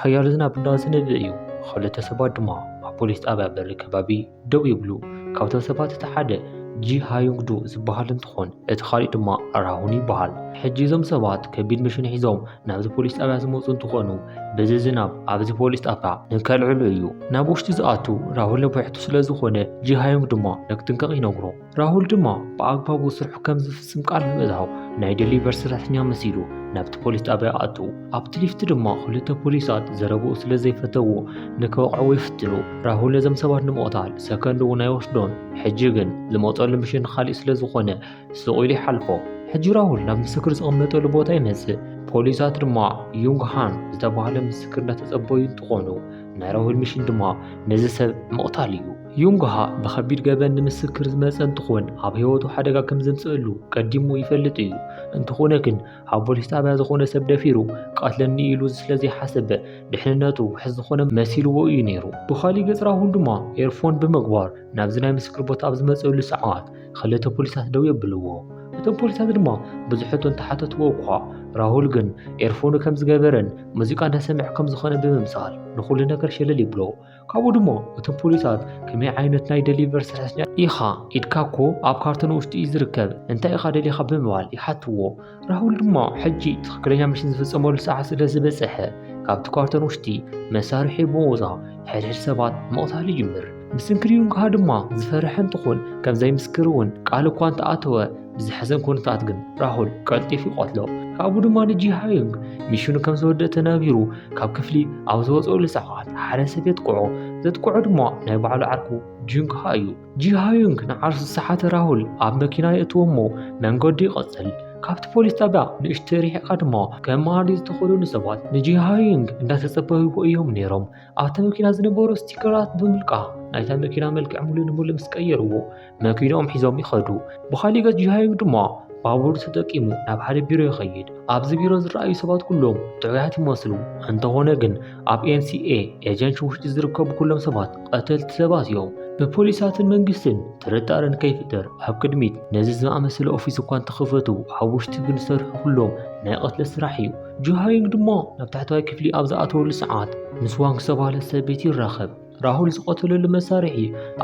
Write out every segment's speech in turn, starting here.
ሓያል ዝናብ እንዳዘነበ እዩ። ክልተ ሰባት ድማ ኣብ ፖሊስ ጣብያ በሪ ከባቢ ደው ይብሉ። ካብቶም ሰባት እቲ ሓደ ጂ ሃዩንግ ዱ ዝበሃል እንትኾን፣ እቲ ካሊእ ድማ ራሁን ይበሃል። ሕጂ እዞም ሰባት ከቢድ መሽን ሒዞም ናብዚ ፖሊስ ጣብያ ዝመፁ እንትኾኑ፣ በዚ ዝናብ ኣብዚ ፖሊስ ጣብያ ንከልዕሉ እዩ። ናብ ውሽጢ ዝኣቱ ራሁል ነዊሕቱ ስለ ዝኾነ፣ ጂ ሃዩንግ ድማ ንክጥንቀቕ ይነግሮ። ራሁል ድማ ብኣግባቡ ስርሑ ከም ዝፍጽም ቃል ብምእታው፣ ናይ ደሊቨር ሰራሕተኛ መሲሉ ናብቲ ፖሊስ ጣብያ ኣቱ። ኣብቲ ሊፍት ድማ ክልተ ፖሊሳት ዘረብኡ ስለ ዘይፈተዎ ንክወቕዕዎ ይፍትኑ። ራሁል ነዞም ሰባት ንምቕታል ሰከንድ እውን ኣይወስዶን። ሕጂ ግን ዝመጸሉ ምሽን ካሊእ ስለ ዝኾነ ስቕ ኢሉ ይሓልፎ። ሕጂ ራሁል ናብ ምስክር ዝቕመጠሉ ቦታ ይመጽእ። ፖሊሳት ድማ ዩንግ ሃን ዝተባህለ ምስክር እንዳተጸበዩ እንትኾኑ፣ ናይ ራሁል ሚሽን ድማ ነዚ ሰብ ምቕታል እዩ። ዩንግ ሃ ብኸቢድ ገበን ንምስክር ዝመጸ እንትኾን፣ ኣብ ህይወቱ ሓደጋ ከም ዘምጽእሉ ቀዲሙ ይፈልጥ እዩ። እንተኾነ ግን ኣብ ፖሊስ ጣብያ ዝኾነ ሰብ ደፊሩ ቀትለኒ ኢሉ ስለ ዘይሓሰበ፣ ድሕንነቱ ውሕስ ዝኾነ መሲልዎ እዩ ነይሩ። ብኻሊእ ገጽ ራሁል ድማ ኤርፎን ብምግባር ናብዚ ናይ ምስክር ቦታ ኣብ ዝመጸሉ ሰዓት ክልተ ፖሊሳት ደው የብልዎ። እቶም ፖሊሳት ድማ ብዙሕ ሕቶ እንተሓተትዎ እኳ፣ ራሁል ግን ኤርፎኑ ከም ዝገበረን ሙዚቃ እንዳሰምዐ ከም ዝኾነ ብምምሳል ንኹሉ ነገር ሸለል ይብሎ። ካብኡ ድማ እቶም ፖሊሳት ከመይ ዓይነት ናይ ደሊቨር ሰራሕተኛ ኢኻ? ኢድካ እኮ ኣብ ካርቶን ውሽጢ እዩ ዝርከብ፣ እንታይ ኢኻ ደሊኻ? ብምባል ይሓትዎ። ራሁል ድማ ሕጂ ትኽክለኛ ሚሽን ዝፍጸመሉ ሰዓት ስለ ዝበጽሐ፣ ካብቲ ካርቶን ውሽጢ መሳርሒ ብምውጻእ ሕድሕድ ሰባት ምቕታል ይጅምር። ምስክር ዩንግ ሃ ድማ ዝፈርሐ እንትኾን፣ ከም ዘይምስክር እውን ቃል እኳ እንተኣተወ፣ ብዝሕዝን ኩነታት ግን ራሁል ቀልጢፉ ይቐትሎ። ካብኡ ድማ ንጂ ሃዩንግ ሚሽኑ ከም ዝወደአ ተነጊሩ፣ ካብ ክፍሊ ኣብ ዝወጸሉ ሰዓት ሓደ ሰብ የጥቅዖ። ዘጥቅዖ ድማ ናይ ባዕሉ ዓርኩ ጁንግ ሃ እዩ። ጂ ሃዩንግ ንዓርሱ ዝሰሓተ ራሁል ኣብ መኪና የእትዎ እሞ መንገዱ ይቐጽል። ካብቲ ፖሊስ ጣብያ ንእሽተይ ርሒቓ ድማ ከም መሃዲ ዝተኸደኑ ሰባት ንጂ ሃዩንግ እንዳተጸበይዎ እዮም ነይሮም። ኣብታ መኪና ዝነበሩ ስቲከራት ብምልቃቕ ናይታ መኪና መልክዕ ሙሉእ ንሙሉእ ምስ ቀየርዎ፣ መኪናኦም ሒዞም ይኸዱ። ብኻሊእ ገጽ ጂ ሃዩንግ ድማ ባቡር ተጠቂሙ ናብ ሓደ ቢሮ ይኸይድ። ኣብዚ ቢሮ ዝረኣዩ ሰባት ኩሎም ጥዑያት ይመስሉ። እንተኾነ ግን ኣብ ኤን ሲ ኤ ኤጀንሲ ውሽጢ ዝርከቡ ኩሎም ሰባት ቀተልቲ ሰባት እዮም። ብፖሊሳትን መንግስትን ጥርጣረ ንከይፍጠር ኣብ ቅድሚት ነዚ ዝኣመሰለ ኦፊስ እኳ እንተኸፈቱ፣ ኣብ ውሽጢ ግን ዝሰርሑ ኩሎም ናይ ቅትለት ስራሕ እዩ። ጂ ሃዩንግ ድማ ናብ ታሕተዋይ ክፍሊ ኣብ ዝኣተወሉ ሰዓት ምስ ዋንግ ዝተባህለት ሰበይቲ ይራኸብ። ራሁል ዝቐተለሉ መሳርሒ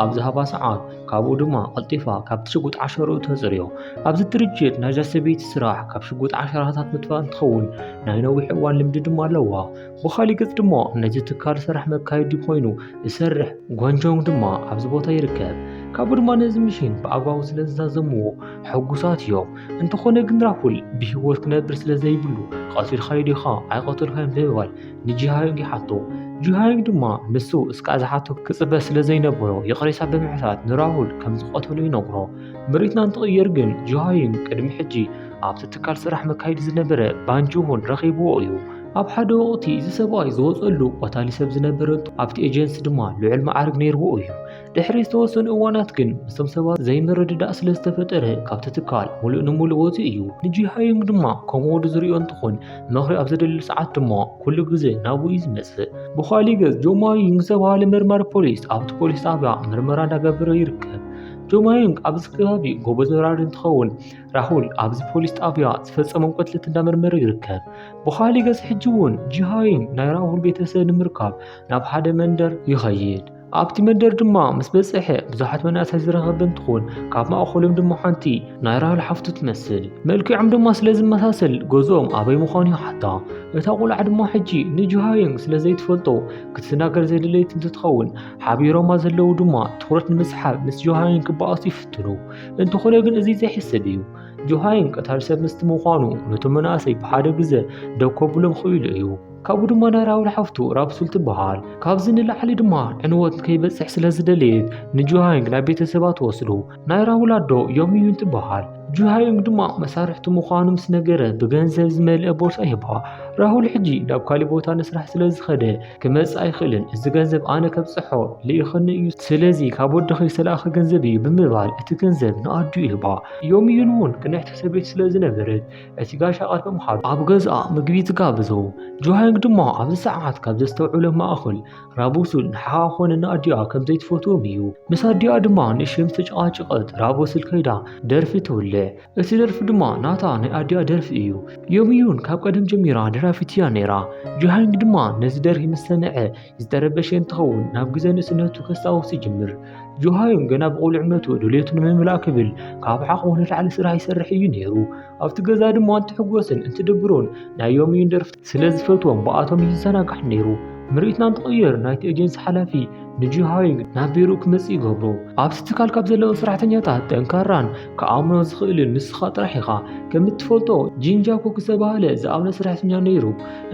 ኣብ ዝሃባ ሰዓት ካብኡ ድማ ቀልጢፋ ካብቲ ሽጉጥ ዓሸርኡ ተጽርዮ። ኣብዚ ድርጅት ናይዛ ሰበይቲ ስራሕ ካብ ሽጉጥ ዓሸራታት ምጥፋእ እንትኸውን ናይ ነዊሕ እዋን ልምዲ ድማ ኣለዋ። ብኻሊእ ገጽ ድማ ነዚ ትካል ስራሕ መካየዲ ኮይኑ ዝሰርሕ ጓንጆንግ ድማ ኣብዚ ቦታ ይርከብ። ካብኡ ድማ ነዚ ምሽን ብኣግባቡ ስለ ዝዛዘምዎ ሕጉሳት እዮም። እንተኾነ ግን ራሁል ብህይወት ክነብር ስለ ዘይብሉ ቀቲልካዮ ዲኻ ኣይቐተልካዮን ብምባል ንጂ ሃዩንግ ይሓቶ። ጂ ሃዩንግ ድማ ንሱ እስካዕ ዝሓቶ ክጽበ ስለ ዘይነበሮ ይቕሬታ ብምሕታት ንራሁል ከም ዝቐተሎ ይነግሮ። ምርኢትና እንትቕየር ግን ጂ ሃዩንግ ቅድሚ ሕጂ ኣብቲ ትካል ስራሕ መካየዲ ዝነበረ ባንጁሁን ረኺብዎ እዩ። ኣብ ሓደ ወቕቲ እዚ ሰብኣይ ዝወጸሉ ቀታሊ ሰብ ዝነበረ፣ ኣብቲ ኤጀንሲ ድማ ልዑል መዓርግ ነይርዎ እዩ። ድሕሪ ዝተወሰኑ እዋናት ግን ምስቶም ሰባት ዘይምርድዳእ ስለ ዝተፈጠረ ካብቲ ትካል ሙሉእ ንሙሉእ ወፂኡ እዩ። ንጂ ሃዩንግ ድማ ከም ወዱ ዝሪኦ እንትኾን፣ ምኽሪ ኣብ ዘደልሉ ሰዓት ድማ ኩሉ ግዜ ናብኡ እዩ ዝመፅእ። ብኻሊእ ገፅ ጆማዩንግ ዝተባሃለ መርማሪ ፖሊስ ኣብቲ ፖሊስ ጣብያ ምርመራ እንዳገበረ ይርከብ። ጆማዩንግ ኣብዚ ከባቢ ጎበዝ በራሪ እንትኸውን፣ ራሁል ኣብዚ ፖሊስ ጣብያ ዝፈጸሞም ቅትለት እንዳመርመረ ይርከብ። ብኻሊእ ገፅ ሕጂ እውን ጂሃዩንግ ናይ ራሁል ቤተሰብ ንምርካብ ናብ ሓደ መንደር ይኸይድ። ኣብቲ መንደር ድማ ምስ በጽሐ ብዙሓት መናእሰይ ዝረኸበ እንትኾን፣ ካብ ማእኸሎም ድማ ሓንቲ ናይ ራሁል ሓፍቱ ትመስል። መልክዖም ድማ ስለ ዝመሳሰል ገዝኦም ኣበይ ምዃኑ ይሓታ። እታ ቆልዓ ድማ ሕጂ ንጂሃዩንግ ስለ ዘይትፈልጦ ክትናገር ዘይደለየት እንትትኸውን፣ ሓቢሮማ ዘለዉ ድማ ትኹረት ንምስሓብ ምስ ጂሃዩንግ ክበኣሱ ይፍትኑ። እንተኾነ ግን እዚ ዘይሕሰብ እዩ። ጆሃይን ቀታሊ ሰብ ምስቲ ምዃኑ፣ ነቶም መናእሰይ ብሓደ ግዘ ደው ከብሎም ክኢሉ እዩ። ካብኡ ድማ ናይ ራውል ሓፍቱ ራብሱል ትበሃል። ካብዚ ንላዕሊ ድማ ዕንወት ከይበጽሕ ስለ ዝደለየት፣ ንጆሃይንግ ናብ ቤተሰባ ትወስዶ። ናይ ራውል ኣዶ ዮሚዩን ትበሃል። ጆሃይንግ ድማ መሳርሕቱ ምዃኑ ምስ ነገረ፣ ብገንዘብ ዝመልአ ቦርሳ ይህባ። ራሁል ሕጂ ናብ ካሊእ ቦታ ንስራሕ ስለ ዝኸደ፣ ክመጽእ ኣይኽእልን፣ እዚ ገንዘብ ኣነ ከብጽሖ ልኢኽኒ እዩ፣ ስለዚ ካብ ወድኺ ዝተላእኸ ገንዘብ እዩ ብምባል እቲ ገንዘብ ንኣዲኡ ይህባ። ዮሚዩን እውን ቅንዕቲ ሰበይቲ ስለ ዝነበረት እቲ ጋሻ ቀርበ ምዃኑ ኣብ ገዝኣ ምግቢ ትጋብዞ። ጆሃንግ ድማ ኣብዚ ሰዓት ካብ ዘስተውዕሎ ማእኽል ራቡሱል ንሓኻ ኮነ ንኣዲኣ ከም ዘይትፈትዎም እዩ። ምስ ኣዲኣ ድማ ንእሽተይ ምስ ተጨቓጨቐት ራቡሱል ከይዳ ደርፊ ትውልዕ። እቲ ደርፊ ድማ ናታ ናይ ኣዲኣ ደርፊ እዩ። ዮሚዩን ካብ ቀደም ጀሚራ ደራፊት ሓላፊት እያ ነይራ። ጁሃይንግ ድማ ነዚ ደርፊ ምስ ሰምዐ ዝተረበሸ እንትኸውን ናብ ግዜ ንእስነቱ ከስታውስ ይጅምር። ጁሃይንግ ገና ብቑልዕነቱ ድሌቱ ንምምላእ ክብል ካብ ዓቕሙ ንላዕሊ ስራሕ ይሰርሕ እዩ ነይሩ። ኣብቲ ገዛ ድማ እንትሕጎስን እንትድብሮን ናይ ዮሚዩን ደርፍታት ስለ ዝፈትዎም ብኣቶም እዩ ዝዘናጋዕ ነይሩ። ምርኢትና እንትቕየር ናይቲ ኤጀንሲ ሓላፊ ንጁሃይንግ ናብ ቢሮኡ ክመጽእ ይገብሮ። ኣብቲ ትካል ካብ ዘለዉ ሰራሕተኛታት ጠንካራን ክኣምኖ ዝኽእልን ንስኻ ጥራሕ ኢኻ። ከም እትፈልጦ ጂንጃኩክ ዝተባህለ ዝኣምነ ሰራሕተኛ ነይሩ።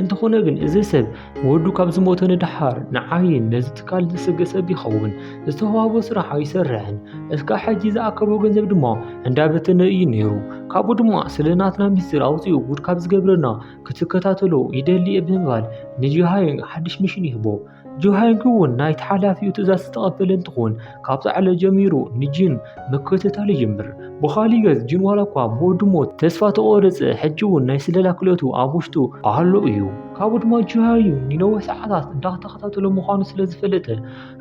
እንተኾነ ግን እዚ ሰብ ወዱ ካብ ዝሞተ ንደሓር ንዓይን ነዚ ትካል ዝሰገ ሰብ ይኸውን። ዝተዋህቦ ስራሕ ኣይሰርሕን። እስካብ ሕጂ ዝኣከቦ ገንዘብ ድማ እንዳበተነ እዩ ነይሩ። ካብኡ ድማ ስለ ናትና ሚስጥር ኣውፂኡ ጉድ ካብ ዝገብረና ክትከታተሎ ይደሊ እየ ብምባል ንጂሃይንግ ሓድሽ ሚሽን ይህቦ። ጆሃንግ እውን ናይቲ ሓላፊኡ ትእዛዝ ዝተቐበለ እንትኾን፣ ካብ ጻዕለ ጀሚሩ ንጂን ምክትታል ይጅምር። ብኻሊእ ገጽ ጂን ዋላ እኳ ብወዱ ሞት ተስፋ ተቖረጸ፣ ሕጂ እውን ናይ ስለላ ክእለቱ ኣብ ውሽጡ ኣሎ እዩ። ካብኡ ድማ ጆሃንግ ንነዊሕ ሰዓታት እንዳተኸታተሎ ምዃኑ ስለ ዝፈለጠ፣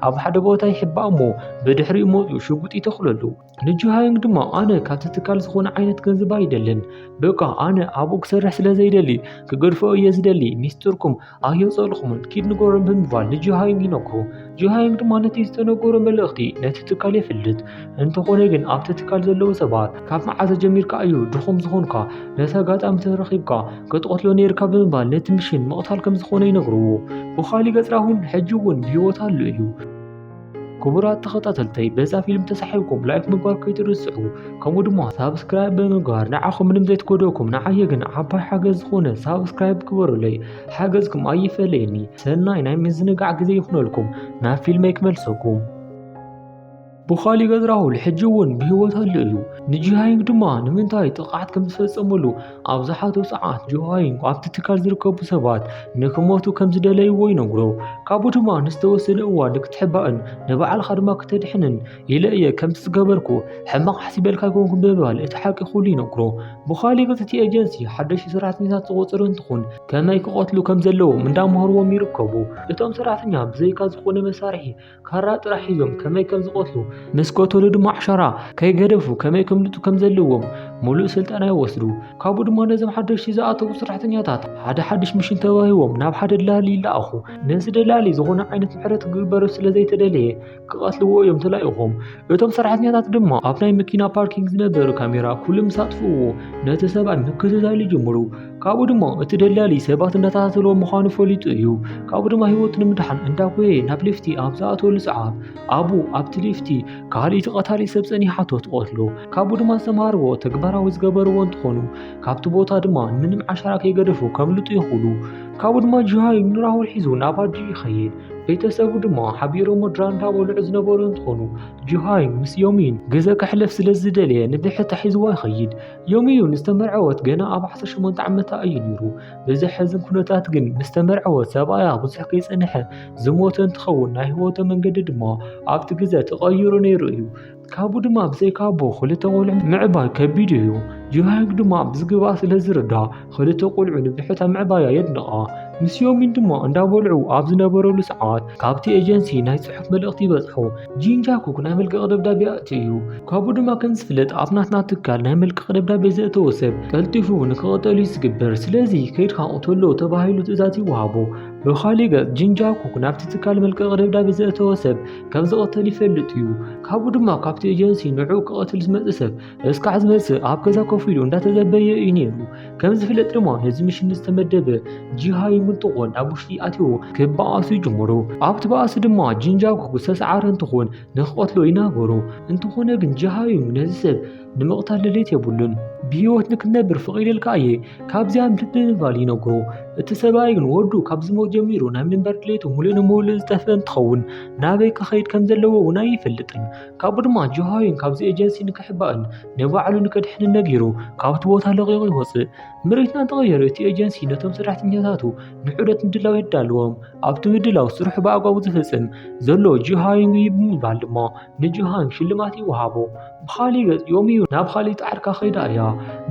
ኣብ ሓደ ቦታ ይሕባእ እሞ ብድሕሪኡ መጺኡ ሽጉጥ ይተኽለሉ። ንጆሃንግ ድማ ኣነ ካብቲ ትካል ዝኾነ ዓይነት ገንዘብ ኣይደልን፣ በቃ ኣነ ኣብኡ ክሰርሕ ስለ ዘይደሊ ክገድፎ እየ ዝደሊ፣ ሚስጥርኩም ኣየውፀልኹምን ኪድ ንገሮም ብምባል ንጆሃንግ ይነግሮ። ጆሃንግ ድማ ነቲ ዝተነገሮ መልእኽቲ ነቲ ትካል የፍልጥ። እንተኾነ ግን ኣብቲ ትካል ዘለዉ ሰባት ካብ መዓዘ ጀሚርካ እዩ ድኹም ዝኾንካ? ነቲ ኣጋጣሚ ተረኺብካ ክትቐትሎ ነይርካ ብምባል ነቲ ምሽን ምቕታል ከም ዝኾነ ይነግርዎ። ብኻሊእ ገጽ ራሁል ሕጂ እውን ብህይወት ኣሎ እዩ። ክቡራት ተኸታተልተይ በዛ ፊልም ተሳሒብኩም ላይክ ምግባር ከይትርስዑ፣ ከምኡ ድማ ሳብስክራይብ ብምግባር ንዓኹም ምንም ዘይትጎደኩም ንዓየ ግን ዓባይ ሓገዝ ዝኾነ ሳብስክራይብ ግበሩለይ። ሓገዝኩም ኣይፈለየኒ። ሰናይ ናይ ምዝንጋዕ ግዜ ይኹነልኩም። ናብ ፊልመይ ክመልሰኩም። ብኻሊእ ገጽ ራሁል ሕጂ እውን ብህይወት ኣሎ እዩ። ንጂሃይንግ ድማ ንምንታይ ጥቕዓት ከም ዝፈጸመሉ ኣብ ዝሓቶ ሰዓት ጆሃይንግ ኣብቲ ትካል ዝርከቡ ሰባት ንክሞቱ ከም ዝደለይዎ ይነግሮ። ካብኡ ድማ ንዝተወሰነ እዋን ንክትሕባእን ንባዕልኻ ድማ ክተድሕንን ኢለ እየ ከምቲ ዝገበርኩ ሕማቕ ሓሲበልካ ኣይኮንኩን ብምባል እቲ ሓቂ ኩሉ ይነግሮ። ብኻሊእ ገጽ እቲ ኤጀንሲ ሓደሽቲ ሰራሕተኛታት ዝቖጸሩ እንትኾን ከመይ ክቐትሉ ከም ዘለዎም እንዳምሃርዎም ይርከቡ። እቶም ሰራሕተኛ ብዘይካ ዝኾነ መሳርሒ ካራ ጥራሕ ሒዞም ከመይ ከም ዝቐትሉ ምስ ቀተሉ ድማ ዓሻራ ከይገደፉ ከመይ ከምልጡ ከም ዘለዎም ሙሉእ ስልጠና ይወስዱ። ካብኡ ድማ ነዞም ሓደሽቲ ዝኣተዉ ሰራሕተኛታት ሓደ ሓድሽ ሚሽን ተዋሂቦም ናብ ሓደ ደላሊ ይለኣኹ። ነዚ ደላሊ ዝኾነ ዓይነት ምሕረት ክግበሩ ስለ ዘይተደለየ ክቐትልዎ እዮም ተላኢኾም። እቶም ሰራሕተኛታት ድማ ኣብ ናይ መኪና ፓርኪንግ ዝነበረ ካሜራ ኩሉ ምስ ኣጥፍእዎ ነቲ ሰብኣይ ምክትታል ይጅምሩ። ካብኡ ድማ እቲ ደላሊ ሰባት እንዳተኸታተልዎ ምዃኑ ፈሊጡ እዩ። ካብኡ ድማ ህይወቱ ንምድሓን እንዳጎየ ናብ ሊፍቲ ኣብ ዝኣተወሉ ሰዓት ኣብኡ ኣብቲ ሊፍቲ ካልእ ቀታሊ ሰብ ጸኒሓቶ ትቐትሎ። ካብኡ ድማ ዝተምሃርዎ ተግባራዊ ዝገበርዎ እንትኾኑ ካብቲ ቦታ ድማ ምንም ዓሻራ ከይገደፉ ከምልጡ ይኽእሉ። ካብኡ ድማ ጂሃይ ንራሁል ሒዙ ናብ ኣዲኡ ይኸይድ። ቤተሰቡ ድማ ሓቢሮሞ ድራር እንዳበልዑ ዝነበሩ እንትኾኑ ጂሃይ ምስ ዮሚን ግዘ ከሕልፍ ስለ ዝደለየ ንብሕታ ሒዝዋ ይኸይድ። ዮሚዩን ዝተመርዐወት ገና ኣብ ዓሰርተ ሸሞንተ ዓመታ እዩ ነይሩ። ብዘሕዝን ኩነታት ግን ምስ ተመርዐወት ሰብኣያ ብዙሕ ከይጸንሐ ዝሞተ እንትኸውን ናይ ህይወቶ መንገዲ ድማ ኣብቲ ግዘ ተቐይሩ ነይሩ እዩ። ካብኡ ድማ ብዘይካ ኣቦ ክልተ ቆልዑ ምዕባይ ከቢድ እዩ። ጂሃንግ ድማ ብዝግባእ ስለ ዝርዳ ክልተ ቆልዑ ንብሕታ ምዕባያ የድንቓ። ምስ ዮሚን ድማ እንዳበልዑ ኣብ ዝነበረሉ ሰዓት ካብቲ ኤጀንሲ ናይ ጽሑፍ መልእኽቲ ይበጽሖ። ጂንጃኩክ ናይ መልቀቕ ደብዳቤ ኣእትዩ እዩ። ካብኡ ድማ ከም ዝፍለጥ ኣብ ናትና ትካል ናይ መልቀቕ ደብዳቤ ዘእተወ ሰብ ቀልጢፉ ንክቐጠሉ እዩ ዝግበር። ስለዚ ከይድካ ቅተሎ ተባሂሉ ትእዛዝ ይወሃቦ። ብኻሊእ ገጽ ጂንጃኩክ ናብቲ ትካል መልቀቕ ደብዳቤ ዘእተወ ሰብ ከም ዝቐተል ይፈልጥ እዩ። ካብኡ ድማ ካብቲ ኤጀንሲ ንዕኡ ክቐትል ዝመጽእ ሰብ እስካዕ ዝመጽእ ኣብ ገዛ ኮፍ ኢሉ እንዳተዘበየ እዩ ነይሩ። ከም ዝፍለጥ ድማ ነዚ ምሽን ዝተመደበ ጂሃዩንግ እንትኾን ኣብ ውሽጢ ኣትዩ ክበኣሱ ይጅምሩ። ኣብቲ ባእሲ ድማ ጂንጃኩክ ዝተሰዓረ እንትኾን ንክቐትሎ ይናገሩ። እንተኾነ ግን ጂሃዩንግ ነዚ ሰብ ንምቕታል ድሌት የብሉን። ብህይወት ንክትነብር ፍቒደልካ እየ፣ ካብዚኣ ምልጥ ብምባል ይነግሮ። እቲ ሰብኣይ ግን ወዱ ካብ ዝሞት ጀሚሩ ናይ ምንባር ድሌቱ ሙሉእ ንሙሉእ ዝጠፍአ እንትኸውን ናበይ ክኸይድ ከም ዘለዎ እውን ኣይፈልጥን። ካብኡ ድማ ጂሃዩንግ ካብዚ ኤጀንሲ ንክሕባእን ንባዕሉ ንከድሕንን ነጊሩ ካብቲ ቦታ ለቒቑ ይወፅእ። ምርኢትና እንተቐየረ እቲ ኤጀንሲ ነቶም ሰራሕተኛታቱ ንዑደት ምድላው የዳልዎም። ኣብቲ ምድላው ስርሑ ብኣግባቡ ዝፍጽም ዘሎ ጂሃዩንግ እዩ ብምባል ድማ ንጂሃዩንግ ሽልማት ይወሃቦ። ብኻሊእ ገጽ ዮሚዩ ናብ ኻሊእ ዓርካ ከይዳ እያ።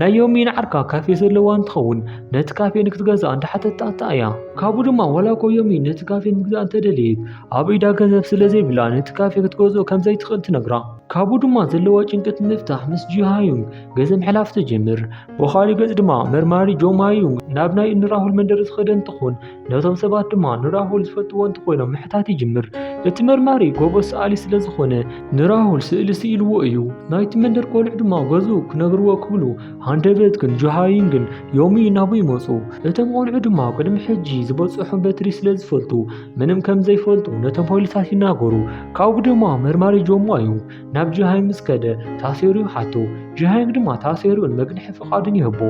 ናይ ዮሚን ዓርካ ካፌ ዘለዋ እንትኸውን ነቲ ካፌ ንክትገዝኣ እንዳሓተታ እያ። ካብኡ ድማ ዋላ እኮ ዮሚ ነቲ ካፌ ምግዛእ እንተደለየት ኣብ ኢዳ ገንዘብ ስለ ዘይብላ ነቲ ካፌ ክትገዝኦ ከም ዘይትኽእል ትነግራ። ካብኡ ድማ ዘለዋ ጭንቀት ንምፍታሕ ምስ ጂሃዩንግ ገንዘብ ምሕላፍ ትጅምር። ብኻሊእ ገጽ ድማ መርማሪ ጆማዩንግ ናብ ናይ ንራሁል መንደር ዝኸደ እንትኾን፣ ነቶም ሰባት ድማ ንራሁል ዝፈልጥዎ እንተኾይኖም ምሕታት ይጅምር። እቲ መርማሪ ጎበዝ ሰኣሊ ስለ ዝኾነ ንራሁል ስእሊ ስኢልዎ እዩ። ናይቲ መንደር ቆልዑ ድማ ገዝኡ ክነግርዎ ክብሉ፣ ሃንደበት ግን ጆሃዩንግን ዮሚ ናብኡ ይመጹ። እቶም ቆልዑ ድማ ቅድሚ ሕጂ ዝበጽሖም በትሪ ስለ ዝፈልጡ ምንም ከም ዘይፈልጡ ነቶም ፖሊሳት ይናገሩ። ካብኡ ድማ መርማሪ ጆማዩንግ ናብ ጂሃዩንግ ምስ ከደ ታሴሩ ይሓቶ። ጂሃዩንግ ድማ ታሴሩን መግንሒ ፍቓድን ይህቦ።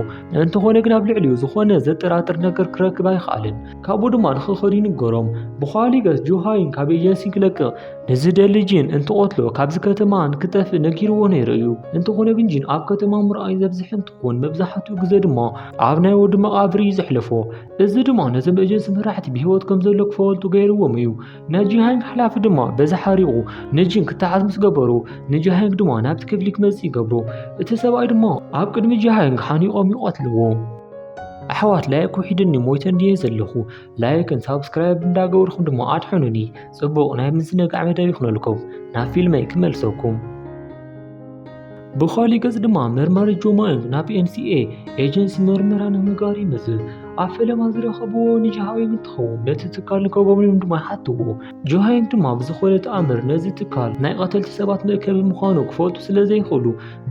እንተኾነ ግን ኣብ ልዕሊኡ ዝኾነ ዘጠራጥር ነገር ክረክብ ኣይኸኣልን። ካብኡ ድማ ንኽኸዱ ይንገሮም። ብኻሊእ ገጽ ጆሃዩንግ ካብ ኤጀንሲ ክለቅቕ ንዝደሊ ጂን እንትቐትሎ ካብዚ ከተማ ንክጠፍእ ነጊርዎ ነይሩ እዩ። እንተኾነ ግን ጂን ኣብ ከተማ ምርኣይ ዘብዝሕ እንትኾን መብዛሕትኡ ግዜ ድማ ኣብ ናይ ወዱ መቓብር እዩ ዘሕልፎ። እዚ ድማ ነዞም ኤጀንሲ መራሕቲ ብህይወት ከም ዘሎ ክፈልጡ ገይርዎም እዩ። ናይ ጂሃዩንግ ሓላፊ ድማ በዚ ሓሪቑ ንጂን ክተሓዝ ምስ ገበሩ ንጂሃዩንግ ድማ ናብቲ ክፍሊ ክመጽእ ይገብሮ። እቲ ሰብኣይ ድማ ኣብ ቅድሚ ጂሃዩንግ ሓኒቖም ይቐትልዎ። ኣሕዋት ላይክ ውሒድኒ ሞይተ እንድየ ዘለኹ። ላይክን ሳብስክራይብ እንዳገበርኩም ድማ ኣድሕኑኒ። ጽቡቕ ናይ ምዝንጋዕ መደብ ይኹነልኩም። ናብ ፊልመይ ክመልሰኩም። ብኻሊእ ገጽ ድማ መርማሪ ጆማዩንግ ናብ ኤንሲኤ ኤጀንሲ ምርመራ ንምግባር ይመጽእ። ኣብ ፈለማ ዝረኸብዎ ንጂሃዩንግ እንትኸውን ነቲ ትካል ንከጎብንዮም ድማ ይሓትዎ። ጆሃዩንግ ድማ ብዝኾነ ተኣምር ነዚ ትካል ናይ ቀተልቲ ሰባት መእከቢ ምዃኑ ክፈልጡ ስለ ዘይኽእሉ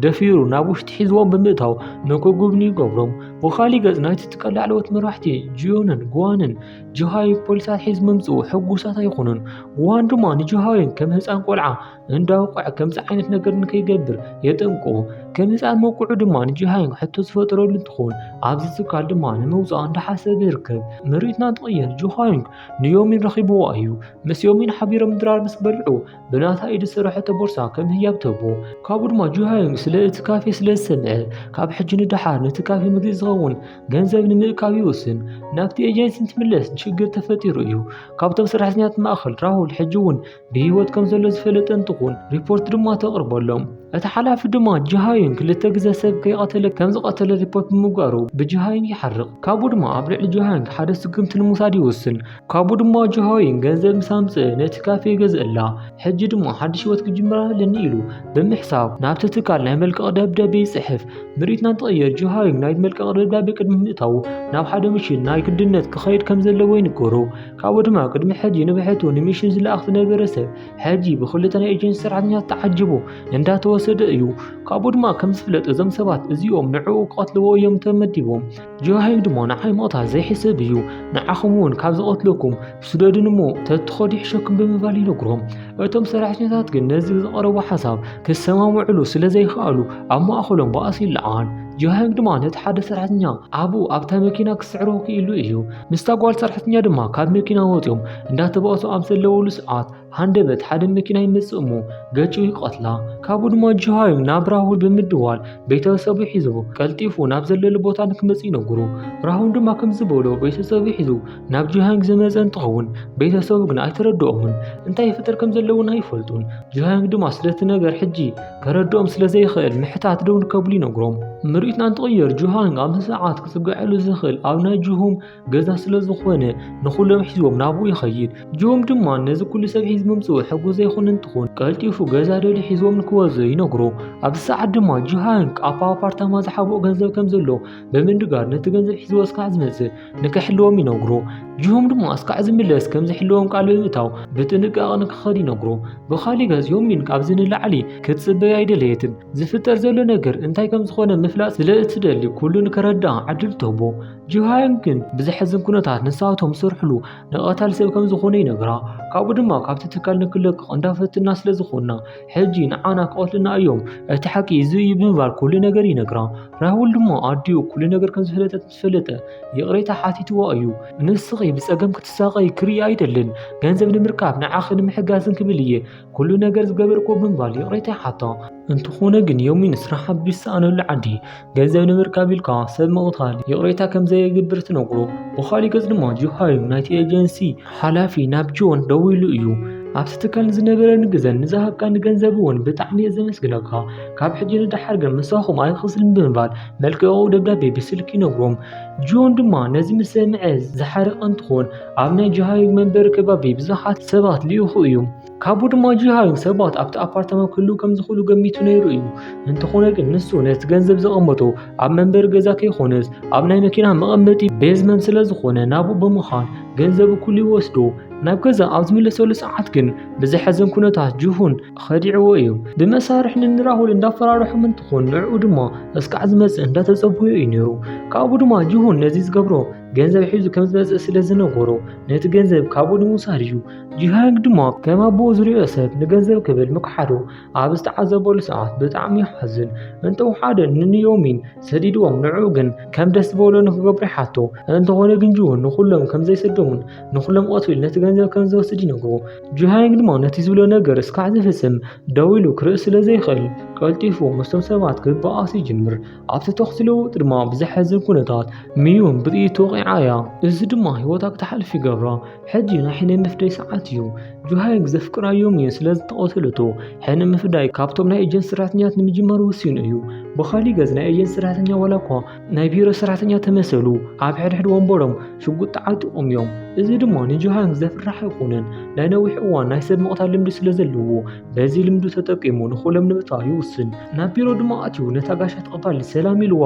ደፊሩ ናብ ውሽጢ ሒዝዎም ብምእታው ንክጉብንዩ ይገብሮም። ብኻሊእ ገጽ ናይቲ ትካል ላዕለዎት መራሕቲ ጂዮንን ጓንን ጆሃዩንግ ፖሊሳት ሒዝ ምምጽኡ ሕጉሳት ኣይኾኑን። ጓን ድማ ንጆሃዩንግ ከም ህጻን ቆልዓ እንዳወቅዐ ከምዚ ዓይነት ነገር ንከይገብር የጠንቅቆ። ከም ህጻን መውቅዑ ድማ ንጂሃዩንግ ሕቶ ዝፈጥረሉ እንትኾን ኣብዚ ትካል ድማ ንምውጻእ እንዳሓሰበ ይርከብ። ምርኢትና እንትቕየር ጆሃዩንግ ንዮሚን ረኺብዋ እዩ። ምስ ዮሚን ሓቢሮም ድራር ምስ በልዑ ብናታ ኢድ ዝሰረሐቶ ቦርሳ ከም ህያብ ተቦ። ካብኡ ድማ ጆሃዩንግ ስለ እቲ ካፌ ስለ ዝሰምዐ ካብ ሕጂ ንደሓር ነቲ ካፌ ምግዚ ዝኸውን ገንዘብ ንምእካብ ይውስን። ናብቲ ኤጀንሲ እንትምለስ ሽግር ተፈጢሩ እዩ። ካብቶም ሰራሕተኛታት ማእኸል ራሁል ሕጂ እውን ብህይወት ከም ዘሎ ዝፈለጠ እንትኾን ሪፖርት ድማ ተቕርበሎም። እቲ ሓላፊ ድማ ጂሃዩንግ ክልተ ግዜ ሰብ ከይቐተለ ከም ዝቐተለ ሪፖርት ብምግባሩ ብጂሃዩንግ ይሓርቕ። ካብኡ ድማ ኣብ ልዕሊ ጂሃዩንግ ሓደ ስጉምቲ ንምውሳድ ይውስን። ካብኡ ድማ ጂሃዩንግ ገንዘብ ምስ ኣምጽአ ነቲ ካፌ ይገዝእላ። ሕጂ ድማ ሓድሽ ህይወት ክጅምር ኣለኒ ኢሉ ብምሕሳብ ናብቲ ትካል ናይ መልቀቕ ደብዳቤ ይጽሕፍ። ምርኢትና እንትቕየር ጂሃዩንግ ናይ መልቀቕ ደብዳቤ ቅድሚ ምእታዉ ናብ ሓደ ምሽን ናይ ግድነት ክኸይድ ከም ዘለዎ ይንገሮ። ካብኡ ድማ ቅድሚ ሕጂ ንብሕቱ ንሚሽን ዝለኣኽ ዝነበረ ሰብ ሕጂ ብክልተ ናይ ኤጀንሲ ሰራሕተኛታት ተዓጅቡ እንዳተወሰደ እዩ። ካብኡ ድማ ከም ዝፍለጥ እዞም ሰባት እዚኦም ንዕኡ ክቐትልዎ እዮም ተመዲቦም። ጆሃይንግ ድማ ንዓይ ምቕታል ዘይሕሰብ እዩ፣ ንዓኹም እውን ካብ ዝቐትለኩም ስደዱኒ እሞ ተትኸዱ ይሕሸኩም ብምባል ይነግሮም። እቶም ሰራሕተኛታት ግን ነዚ ዝቐረቦ ሓሳብ ክሰማምዕሉ ስለ ዘይከኣሉ ኣብ ማእኸሎም ባእሲ ይለዓል። ጆሃይንግ ድማ ነቲ ሓደ ሰራሕተኛ ኣብኡ ኣብታ መኪና ክስዕሮ ክኢሉ እዩ። ምስታ ጓል ሰራሕተኛ ድማ ካብ መኪና ወፂኦም እንዳተባእሱ ኣብ ዘለውሉ ሰዓት ሃንደበት ሓደ መኪና ይመጽእ እሞ ገጭ ይቐትላ። ካብኡ ድማ ጆሃይንግ ናብ ራሁል ብምድዋል ቤተሰቡ ሒዙ ቀልጢፉ ናብ ዘለሉ ቦታ ንክመጽእ ይነግሮ። ራሁል ድማ ከም ዝበሎ ቤተሰቡ ሒዙ ናብ ጆሃይንግ ዝመጸ እንትኸውን ቤተሰቡ ግን ኣይተረድኦምን፣ እንታይ ይፍጠር ከም ዘለውን ኣይፈልጡን። ጆሃይንግ ድማ ስለቲ ነገር ሕጂ ከረድኦም ስለ ዘይኽእል ምሕታት ደው ንከብሉ ይነግሮም። ምርኢትና እንትቕየር ጆሃይንግ ኣብዚ ሰዓት ክጽግዐሉ ዝኽእል ኣብ ናይ ጅሁም ገዛ ስለ ዝኾነ ንኹሎም ሒዝዎም ናብኡ ይኸይድ። ጅሁም ድማ ነዚ ኩሉ ሰብ ሒዝ ምምፅኡ ሕጉስ ዘይኮነ እንትኾን ቀልጢፉ ገዛ ደልዩ ሒዝዎም ንክወፁ ይነግሮ። ኣብዚ ሰዓት ድማ ጆሃንግ ኣብ ኣፓርታማ ዝሓብኦ ገንዘብ ከም ዘሎ ብምንጋር ነቲ ገንዘብ ሒዝዎ እስካዕ ዝመፅእ ንክሕልዎም ይነግሮ። ጅሁም ድማ እስካዕ ዝምለስ ከም ዝሕልዎም ቃል ብምእታው ብጥንቃቐ ንክኸድ ይነግሮ። ብኻሊእ ገፅ ዮሚን ካብዚ ንላዕሊ ክትፅበዮ ኣይደለየትን። ዝፍጠር ዘሎ ነገር እንታይ ከም ዝኾነ ምፍላጥ ስለ እትደሊ ኩሉ ንክረድኣ ዕድል ትህቦ። ጆሃንግ ግን ብዘሕዝን ኩነታት ንሳቶም ዝሰርሕሉ ንቐታል ሰብ ከም ዝኾነ ይነግራ። ካብኡ ድማ ካብቲ ትካል ንክለቅቕ እንዳፈትና ስለ ዝኾንና ሕጂ ንዓና ክቐትሉና እዮም፣ እቲ ሓቂ እዚ እዩ ብምባል ኩሉ ነገር ይነግራ። ራሁል ድማ ኣዲኡ ኩሉ ነገር ከም ዝፈለጠት ምስ ፈለጠ ይቕሬታ ሓቲትዋ እዩ። ንስኺ ብጸገም ክትሳቐይ ክርኢ ኣይደልን፣ ገንዘብ ንምርካብ ንዓኺ ንምሕጋዝን ክብል እየ ኩሉ ነገር ዝገበርኩ ብምባል ይቕሬታ ይሓታ። እንተኾነ ግን ዮሚን ስራሕ ኣብ ዝሰኣነሉ ዓዲ ገንዘብ ንምርካብ ኢልካ ሰብ ምቕታል ይቕሬታ ከም ዘየግብር ትነግሮ። ብኻሊእ ገጽ ድማ ጆሃንግ ናይቲ ኤጀንሲ ሓላፊ ናብ ጆን ደዊሉ እዩ። ኣብቲ ትካል ዝነበረኒ ግዘን ንዝሃብካኒ ገንዘብ እውን ብጣዕሚ እየ ዘመስግነካ። ካብ ሕጂ ንደሓር ግን ምሳኹም ኣይኽስልን ብምባል መልክዑ ደብዳቤ ብስልኪ ይነግሮም። ጆን ድማ ነዚ ምስ ሰምዐ ዝሓረቐ እንትኾን ኣብ ናይ ጂሃዮንግ መንበሪ ከባቢ ብዙሓት ሰባት ልኢኹ እዩ። ካብኡ ድማ ጂሃዮንግ ሰባት ኣብቲ ኣፓርታማ ክህልዉ ከም ዝኽእሉ ገሚቱ ነይሩ እዩ። እንተኾነ ግን ንሱ ነቲ ገንዘብ ዘቐመጦ ኣብ መንበሪ ገዛ ከይኾነስ ኣብ ናይ መኪና መቐመጢ ቤዝመንት ስለ ዝኾነ ናብኡ ብምዃን ገንዘቡ ኩሉ ይወስዶ። ናብ ገዛ ኣብ ዝምለሰሉ ሰዓት ግን ብዘሐዝን ኩነታት ጅሁን ኸዲዕዎ እዩ። ብመሳርሒ ንራሁል እንዳፈራርሖም እንትኾን ንዕኡ ድማ እስካዕ ዝመጽእ እንዳተጸበዮ እዩ ነይሩ። ካብኡ ድማ ጅሁን ነዚ ዝገብሮ ገንዘብ ሒዙ ከም ዝመጽእ ስለ ዝነገሮ ነቲ ገንዘብ ካብኡ ንምውሳድ እዩ። ጂሃዮንግ ድማ ከም ኣቦኡ ዝሪኦ ሰብ ንገንዘብ ክብል ምክሓዱ ኣብ ዝተዓዘበሉ ሰዓት ብጣዕሚ ይሓዝን። እንተወሓደ ንንዮሚን ሰዲድዎም ንዕኡ ግን ከም ደስ ዝበሎ ንክገብሩ ይሓቶ። እንተኾነ ግን ጅሁን ንኹሎም ከም ዘይሰዶምን ንኹሎም ቀትሉ ነቲ ገንዘብ ከም ዝወስድ ይነግሮ። ጂሃዮንግ ድማ ነቲ ዝብሎ ነገር እስካዕ ዝፍጽም ደው ኢሉ ክርኢ ስለ ዘይኽእል ቀልጢፉ ምስቶም ሰባት ክበኣስ ይጅምር። ኣብቲ ተኹሲ ልውውጥ ድማ ብዘሐዝን ኩነታት ሚዩን ብጥይት ተወቒዓ እያ። እዚ ድማ ህይወታ ክትሓልፍ ይገብራ። ሕጂ ናይ ሕነ ምፍዳይ ሰዓት እዩ። ጂሃዮንግ ዘፍቅራ ዮሚን ስለ ዝተቐተለቶ ሕነ ምፍዳይ ካብቶም ናይ ኤጀንሲ ሰራሕተኛታት ንምጅማር ወሲኑ እዩ። ብኻሊእ ገጽ ናይ ኤጀንሲ ሰራሕተኛ ዋላ እኳ ናይ ቢሮ ሰራሕተኛ ተመሰሉ ኣብ ሕድሕድ ወንበሮም ሽጉጥ ተዓጢቖም እዮም። እዚ ድማ ንጂሃዮንግ ዘፍርሕ ኣይኮነን። ናይ ነዊሕ እዋን ናይ ሰብ ምቕታል ልምዲ ስለ ዘለዎ በዚ ልምዱ ተጠቂሙ ንኹሎም ንምጥፋእ ይውስን። ናብ ቢሮ ድማ ኣትዩ ነታ ጋሻ ተቐባሊ ሰላም ኢልዋ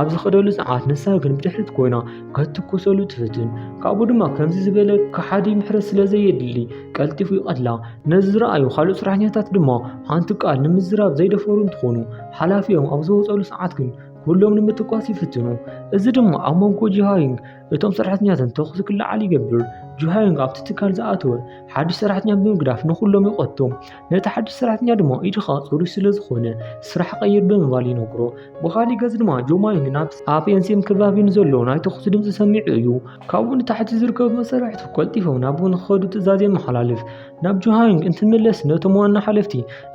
ኣብ ዝኸደሉ ሰዓት ንሳ ግን ብድሕሪት ኮይና ከትኩሰሉ ትፍትን። ካብኡ ድማ ከምዚ ዝበለ ከሓዲ ምሕረት ስለ ዘየድሊ ቀልጢፉ ይቐትላ። ነዚ ዝረኣዩ ካልኦት ሰራሕተኛታት ድማ ሓንቲ ቃል ንምዝራብ ዘይደፈሩ እንትኾኑ ሓላፊኦም ኣብ ዝወፀሉ ሰዓት ግን ኩሎም ንምትኳስ ይፍትኑ። እዚ ድማ ኣብ መንጎ ጂሃዮንግ እቶም ሰራሕተኛታት ተኹሲ ክለዓል ይገብር። ጂሃዮንግ ኣብቲ ትካል ዝኣተወ ሓድሽ ሰራሕተኛ ብምግዳፍ ንኹሎም ይቐቶም። ነቲ ሓድሽ ሰራሕተኛ ድማ ኢድኻ ፅሩይ ስለ ዝኾነ ስራሕ ቀይር ብምባል ይነግሮ። ብኻሊእ ገጽ ድማ ጆማይን ናብ ኣብ ኤንሲም ከባቢ ንዘሎ ናይ ተኹሲ ድምፂ ሰሚዑ እዩ። ካብኡ ንታሕቲ ዝርከቡ መሳርሕቱ ቀልጢፎም ናብኡ ንክኸዱ ትእዛዝ የመሓላልፍ። ናብ ጆሃዮንግ እንትምለስ ነቶም ዋና ሓለፍቲ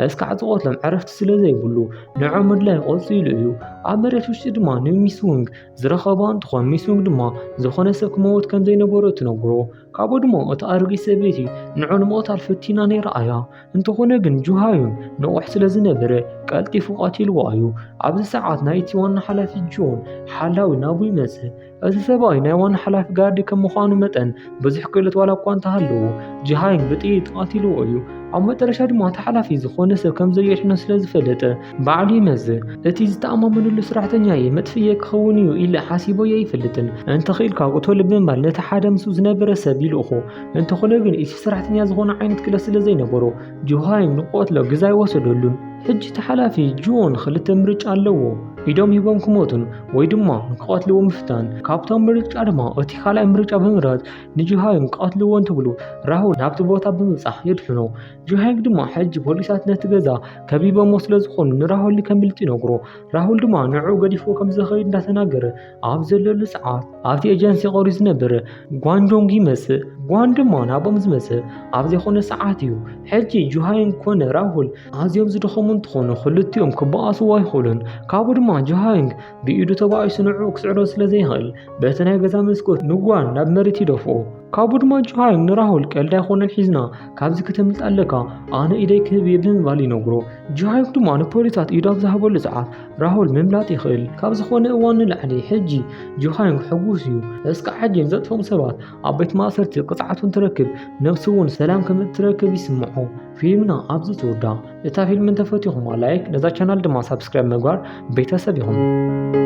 እስካዕ ዝቐትሎም ዕረፍቲ ስለ ዘይብሉ ንዕኦም ምድላይ ቀጺሉ እዩ። ኣብ መሬት ውሽጢ ድማ ንሚስ ውንግ ዝረኸባ እንትኾን ሚስ ውንግ ድማ ዝኾነ ሰብ ክመውት ከም ዘይነበሮ ትነግሮ። ካብኡ ድማ እታ ኣረጊት ሰበይቲ ንዑ ንምቕታል ፈቲና ነይራ እያ። እንተኾነ ግን ጁሃዩን ንቑሕ ስለ ዝነበረ ቀልጢፉ ቀቲልዋ እዩ። ኣብዚ ሰዓት ናይቲ ዋና ሓላፊ ጆን ሓላዊ ናብኡ ይመጽእ። እዚ ሰብኣይ ናይ ዋና ሓላፊ ጋርዲ ከም ምዃኑ መጠን ብዙሕ ክእለት ዋላ እኳ እንተሃለዎ ጁሃዩን ብጥይት ቀቲልዎ እዩ። ኣብ መጨረሻ ድማ እቲ ሓላፊ ዝኾነ ሰብ ከም ዘየድሕኖ ስለ ዝፈለጠ ባዕሉ ይመጽእ። እቲ ዝተኣማመነሉ ሰራሕተኛየ መጥፍእየ ክኸውን እዩ ኢለ ሓሲበዮ ኣይፈልጥን። እንተኽኢልካ ቅተሎ ብምባል ነቲ ሓደ ምስኡ ዝነበረ ሰብ ይልእኾ። እንተኾነ ግን እቲ ሰራሕተኛ ዝኾነ ዓይነት ክእለት ስለ ዘይነበሮ ጁሃዩን ንክቐትሎ ግዜ ኣይወሰደሉን። ሕጂ እቲ ሓላፊ ጆን ክልተ ምርጫ ኣለዎ። ኢዶም ሂቦም ክሞቱን ወይ ድማ ንክቐትልዎ ምፍታን። ካብቶም ምርጫ ድማ እቲ ካልኣይ ምርጫ ብምምራጽ ንጁሃዩን ክቐትልዎ እንትብሉ ራሁል ናብቲ ቦታ ብምብጻሕ የድሕኖ። ጁሃዩን ድማ ሕጂ ፖሊሳት ነቲ ገዛ ከቢቦሞ ስለ ዝኾኑ ንራሁል ከምልጥ ይነግሮ። ራሁል ድማ ንዕኡ ገዲፍዎ ከም ዝኸይድ እንዳተናገረ ኣብ ዘለሉ ሰዓት ኣብቲ ኤጀንሲ ቀሪዩ ዝነበረ ጓን ጆንግ ይመጽእ። ጓን ድማ ናብኦም ዝመጽእ ኣብ ዘይኮነ ሰዓት እዩ። ሕጂ ጁሃዩን ኮነ ራሁል ኣዝዮም ዝደኸሙ እንትኾኑ ክልቲኦም ክበኣስዎ ኣይኽእሉን። ካብኡ ድማ ጁሃዩን ብኢዱ ተባኢሱ ንዕኡ ክስዕሮ ስለ ዘይኽእል በቲ ናይ ገዛ መስኮት ንጓን ናብ መሬት ይደፍኦ። ካብኡ ድማ ጁሃዩን ንራሁል ቀልዲ ኣይኮነን ሒዝና ካብዚ ከተምልጥ ኣለካ፣ ኣነ ኢደይ ክህብ እየ ብምባል ይነግሮ። ጁሃዩን ድማ ንፖሊሳት ኢዱ ኣብ ዝሃበሉ ሰዓት ራሁል ምምላጥ ይኽእል። ካብ ዝኾነ እዋን ንላዕሊ ሕጂ ጁሃዩን ሕጉስ እዩ። እስካዕ ሕጂ ንዘጥፍኦም ሰባት ኣብ ቤት ማእሰርቲ ቅፅዓት እውን ትረክብ፣ ነብሱ እውን ሰላም ከም እትረክብ ይስምዖ። ፊልምና ኣብዚ ትውዳእ። እታ ፊልም እንተፈቲኹማ ላይክ፣ ነዛ ቻናል ድማ ሳብስክራይብ ምግባር ቤተሰብ ይኹን።